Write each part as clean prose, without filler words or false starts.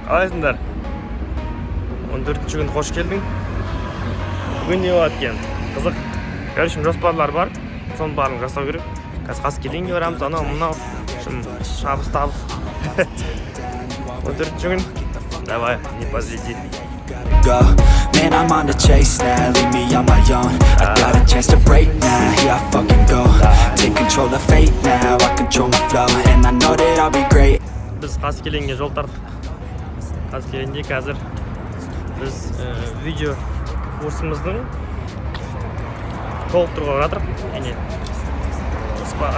Қалайсыңдар? 14-күн, қош келдің. Бүгін не болады екен? Қызық. Короче, жоспарлар бар, соның барлығын жасау керек. Қазір Қаскелеңге барамыз, анау мынау, в общем, шабыс табыс. 14-күн, давай, не подведи. Go. Man, I'm on the chase now, leave me on my own. I got a chance to break now, here I fucking go. Take control of fate now, I control my flow. And I know that I'll be great. Біз Қаскелеңге жол тарттық. Қаскелеңде қазір біз видео курсымыздың толықтыруға бара жатырмық және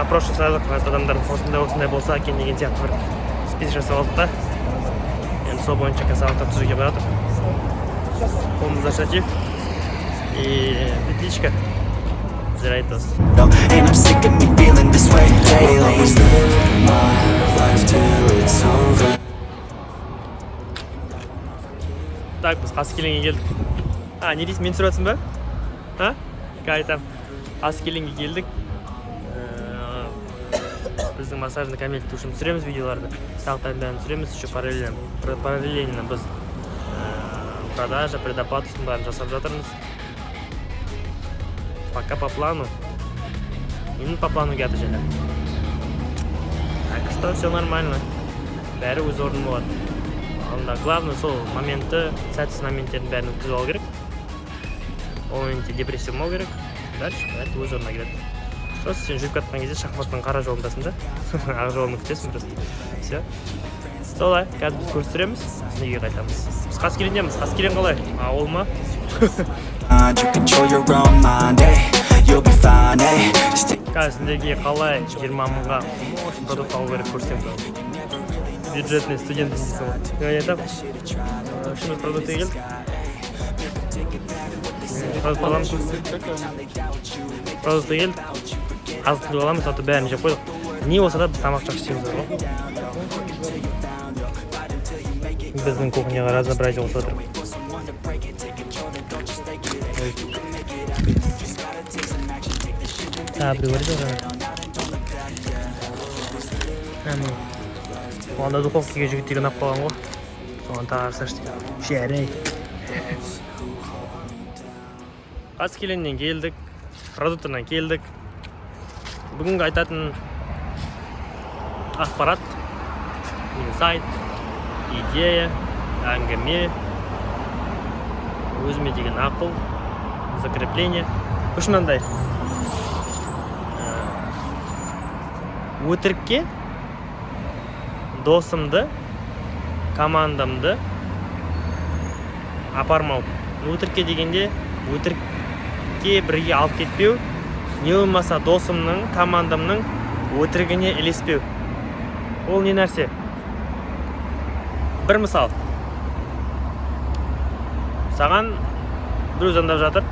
опрос жасадық адамдар, осындай осындай болса екен деген сияқты бір список жасап алдық та, енді сол бойынша қазір сабақтар түзуге бара жатырмық. Қолымызда штатив и петличка. Жарайды, дос. And I'm sick of me feeling this way daily. I'll always live my life till it's over. Так, біз Қаскелеңге келдік. А, не дейсің, мен түсіріп жатсың ба? А? Қазір айтамын. Қаскелеңге келдік. Біздің массажный кабинетте үшін түсіреміз видеоларды. Сабақтардың бәрін түсіреміз, еще параллельно біз продажа, предоплату, соның бәрін жасап жатырмыз. Пока по плану. Именно по плану келді және. Так что все нормально. Бәрі өз орнында болады. Алында главное сол моментті, сәтсіз моменттердің бәрін өткізіп алу керек. Ол моментте депрессия болмау керек. Дальше бәрі өз орнына келеді. Просто сен жүріп жатқан кезде шахматтың қара жолындасың да, ақ жолын күтесің просто. Все. Солай, қазір біз көрістіреміз, сосын үйге қайтамыз. Біз Қаскелеңдеміз. Қаскелең қалай? Ауыл ма? You control your own mind, ay. You'll be fine, ay. Just take Қазір сендерге қалай 20 мыңға мощный продукт алу керек көрсетемін. Бюджетный студент дейсің ғой. Мен айтамын, үшіміз продуктіге келдік. Продукт аламыз. Продуктіге келдік. Азық түлік аламыз, а то бәрін жеп қойдық. Не болса да, біз тамақ жақсы жейміз ғой. Біздің кухняға разнообразие қосып жатыр. Ой. Тағы біреу бар еді ғой жаңа. Әне. Оған да духовкаға жігіттер ұнап қалған ғой. Соған тағы жасашы дейді. Жарайды. Қаскелеңнен келдік, продукттарынан келдік. Бүгінгі айтатын ақпарат, инсайт, идея, әңгіме, өзіме деген ақыл, закрепление. В общем, мынандай. Өтірікке досымды, командамды апармау. Өтірікке дегенде, өтірікке бірге алып кетпеу, не болмаса досымның, командамның өтірігіне ілеспеу. Ол не нәрсе? Бір мысал. Саған біреу звондап жатыр.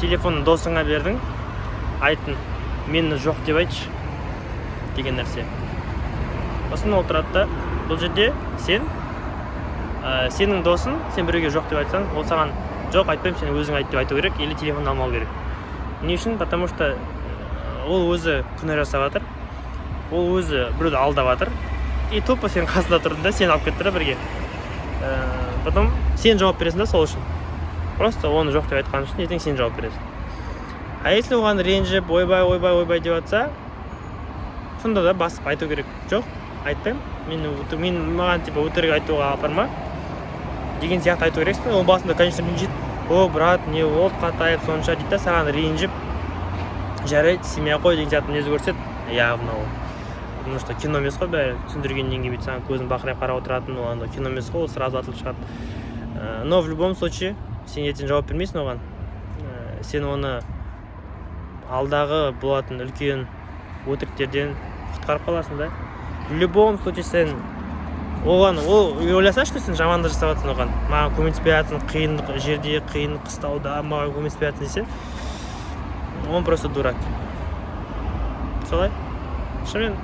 Телефонын досыңа бердің, айттың, мені жоқ деп айтшы деген нәрсе. Сосын ол тұрады да, бұл жерде сен сенің досың, сен біреуге жоқ деп айтсаң, ол саған жоқ, айтпаймын, сен өзің айт деп айту керек или телефон алмау керек. Не үшін? Потому что ол өзі күнә жасап жатыр, ол өзі біреуді алдап жатыр и тупо сен қасында тұрдың да, сені алып кетті да бірге. Потом сен жауап бересің да сол үшін. Просто оны жоқ деп айтқан үшін ертең сен жауап бересің. А если оған ренжіп, ойбай, ойбай, ойбай деп жатса, сонда да басып айту керек: жоқ, айтпаймын мен, мен маған типа өтірік айтуға апарма деген сияқты айту керексің. Ол басында, конечно, ренжиді: о, брат, не болды, қатайып сонша дейді да, саған ренжіп, жарайды, істемей ақ қой деген сияқты мінез көрсетеді явно ол. Потому что кино емес қой, бәрі түсіндіргеннен кейін бүйтіп саған көзін бақырайып қарап отыратын, ол андай кино емес қой, ол сразу атылып шығады. Но в любом случае сен ертең жауап бермейсің оған. Сен оны алдағы болатын үлкен өтіріктерден құтқарып қаласың да. В любом случае сен оған, ол ойласа, что сен жамандық жасап жатырсың оған, маған көмектеспей жатырсың қиын жерде, қиын қыстауда маған көмектеспей жатырсың десе, он просто дурак. Солай, шынымен.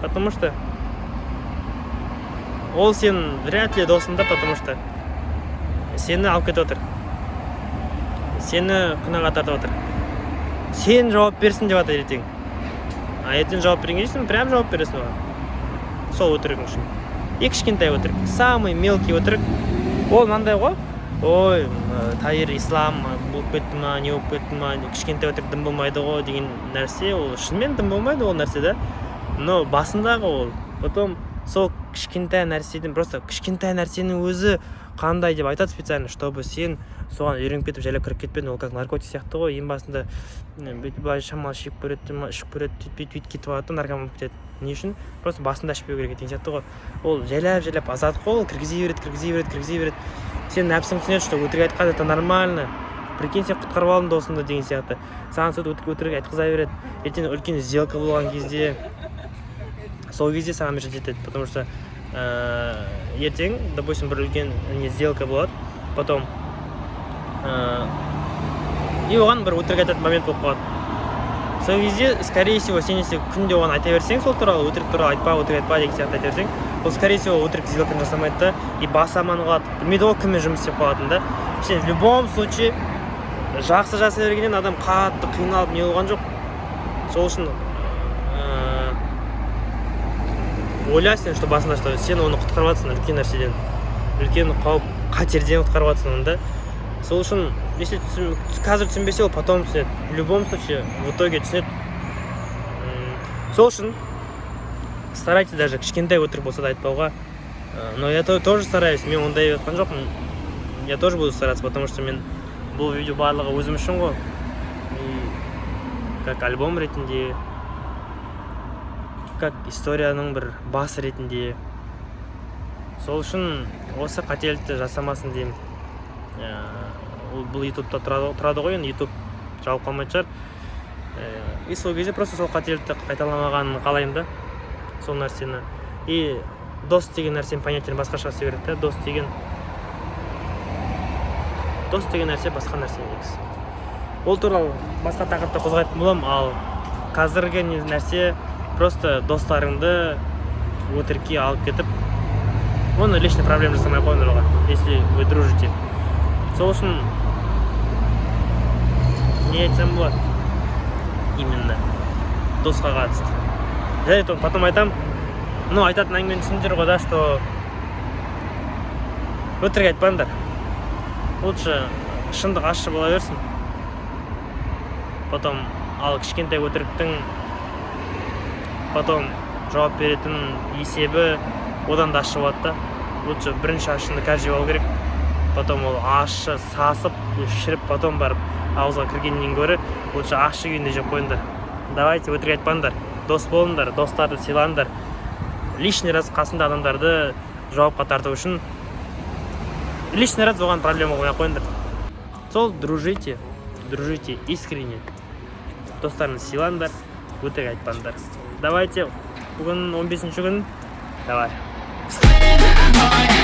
Потому что ол сен вряд ли досың да, потому что сені алып кетіп отыр, сені күнәға тартып отыр, сен жауап берсін деп жатыр ертең. А ертең жауап берген кезде сен прям жауап бересің оған сол өтірігің үшін. И кішкентай өтірік, самый мелкий өтірік, ол мынандай ғой: «Ой, Таир ислам болып кетті ма, не болып кетті ма, кішкентай өтірік дым болмайды ғой» деген нәрсе. Ол шынымен дым болмайды ол нәрсе да, но басындағы ол потом сол кішкентай нәрседен, просто кішкентай нәрсенің өзі қандай деп айтады специально, чтобы сен соған үйреніп кетіп, жайлап кіріп кетпедің. Ол как наркотик сияқты ғой. Ең басында бүйтіп былай шамалы шегіп көреді, ішіп көреді, сөйтіп, бүйтіп, бүйтіп кетіп алады да, наркоман болып кетеді. Не үшін? Просто басында ішпеу керек деген сияқты ғой. Ол жайлап жайлап азады ғой, ол кіргізе береді, кіргізе береді, кіргізе береді. Сен нәпсің түсінеді, что өтірік айтқан это нормально, прикинь, сен құтқарып алдың досыңды деген сияқты. Саған сөйтіп өтірік айтқыза береді. Ертең үлкен сделка болған кезде, сол кезде саған мешать етеді, потому что ертең, допустим, бір үлкен не сделка болады потом, и оған бір өтірік айтатын момент болып қалады. Сол кезде, скорее всего, сен если күнде оған айта берсең сол туралы, өтірік туралы айтпа, өтірік айтпа деген сияқты айта берсең, ол, скорее всего, өтірік сделканы жасамайды да, и басы аман қалады. Білмейді ғой кіммен жұмыс істеп қалатынын да. Сен в любом случае жақсы жасай бергеннен адам қатты қиналып не болған жоқ. Сол үшін ойла сен, что басында, что сен оны құтқарып жатырсың үлкен нәрседен, үлкен қауіп қатерден құтқарып жатырсың оны да. Сол үшін, если қазір түсінбесе, ол потом түсінеді, в любом случае, в итоге түсінеді. Сол үшін старайтесь даже кішкентай өтірік болса да айтпауға. Но я тоже стараюсь, мен ондай айтқан жоқпын, я тоже буду стараться, потому что мен бұл видео барлығы өзім үшін ғой, и как альбом ретінде, как историяның бір басы ретінде. Сол үшін осы қателікті жасамасын деймін. Ол бұл ютубта тұрады ғой, енді ютуб жауып қалмайтын шығар. И сол кезде просто сол қателікті қайталамағанын қалаймын да сол нәрсені. И дос деген нәрсенің понятиені басқаша істеу керек та. Дос деген нәрсе басқа нәрсе негізі. Ол туралы басқа тақырыпта қозғайтын боламын. Ал қазіргі нәрсе просто достарыңды өтірікке алып кетіп, оны личный проблема жасамай ақ қойыңдар оған, если вы дружите. Сол үшін не айтсам болады именно досқа қатысты? Жарайды, оны потом айтамын. Ну, айтатын әңгімені түсіндіңдер ғой да, что өтірік айтпаңдар, лучше шындық ащы бола берсін потом. Ал кішкентай өтіріктің потом жауап беретін есебі одан да ащы болады да. Лучше бірінші ащыны қазір жеп алу керек, потом ол ащы сасып, шіріп, потом барып ауызға кіргеннен гөрі лучше ащы күйінде жеп қойыңдар. Давайте, өтірік айтпаңдар, дос болыңдар, достарды сыйлаңдар. Лишний раз қасында адамдарды жауапқа тарту үшін лишний раз оған проблема қоймай ақ қойыңдар. Сол, дружите, дружите искренне, достарыңды сыйлаңдар, өтірік айтпаңдар. Давайте, бүгін 15 күн, давай. My